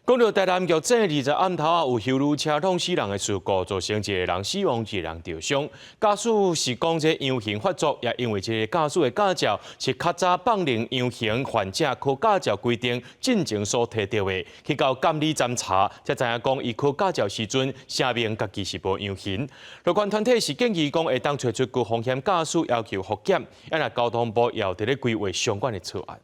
講到台南玉井20暗頭啊，有休旅車撞死人的事故，造成一个人死亡，一个人著傷。駕駛是講這陽型發作，也因為這个駕駛的駕照是較早放任陽型患者考駕照規定進前所提著的，去到監理站查，才知影講伊考駕照時陣寫明家己是無陽型。路權團體是建議講會當揣出高風險駕駛要求複檢，啊若交通部也有佇咧規劃相關的草案。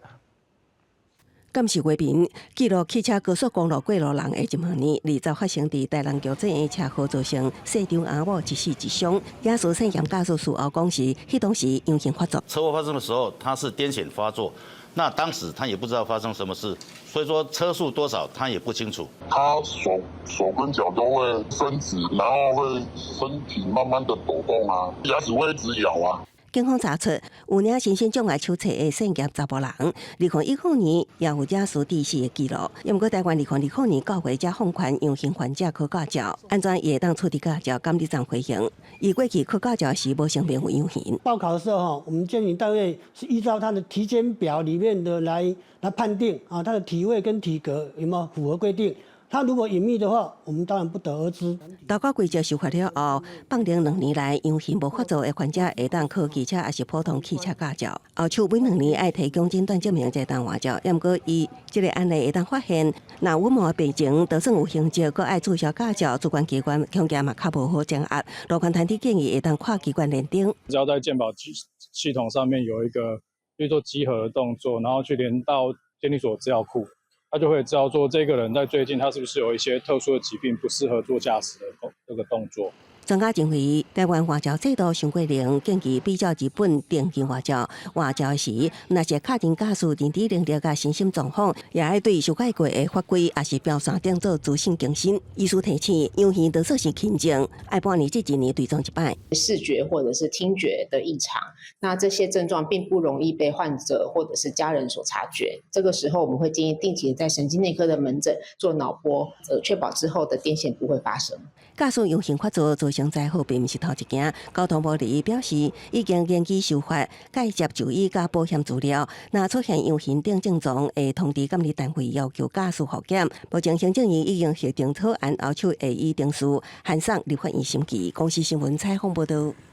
監視畫面記錄汽車高速公路過路人的一萬年，20發生佇台南玉井的車禍，造成細張阿某一死一傷。疑似腎炎駕駛事後講是，彼當時陽型發作。車禍發生的時候，他是癲癇發作，那當時他也不知道發生什麼事，所以說車速多少他也不清楚。他手跟腳都會伸直，然後會身體慢慢的抖動啊，牙齒會一直咬啊。警方查出有領身心障礙手冊的姓葉查埔人，2015年也有疑似致死的記錄。毋過台灣2020年9月才放寬陽性患者考駕照，按怎伊會當取得駕照？監理站回應，伊過去考駕照時無聲明有陽型。報考的時候，我們鑑定單位是依照他的體檢表裡面的來判定啊，他的體位跟體格有沒有符合規定。他如果隱秘的話，我們當然不得而知。投稿規則修法了後，放任2年來陽型無發作的患者會當考機車，抑是普通汽車駕照。後手每2年愛提供診斷證明才會當換照。毋過伊這个案例會當發現，若隱瞞病情，就算有形跡，閣愛註銷駕照，主管機關恐驚嘛較無好掌握。路權團體建議會當跨機關聯登。只要在健保系統上面有一個，比如說稽核的動作，然後去連到監理所資料庫。他就會知道說，這個人在最近他是不是有一些特殊的疾病，不適合做駕駛的這個動作。專家認為，台灣護照制度傷過靈，建議比照日本定期護照。護照時，若是確認駕駛認知能力佮身心狀況，也愛對修改過的法規，抑是標線頂做資訊更新。醫師提醒，陽型多數是輕症，愛半年至一年追蹤一擺。視覺或者是聽覺的異常，那這些症狀並不容易被患者或者是家人所察覺。這個時候，我們會建議定期在神經內科的門診做腦波，確保之後的癲癇不會發生。駕駛陽型發作造成災禍，並毋是頭一件。交通部佇表示，已經研究修法，介接就醫佮保險資料。若出現陽型等症狀，會通知監理單位要求駕駛複檢。目前行政院已經核定草案，後手會依程序函送立法院審議。公視新聞採訪報導。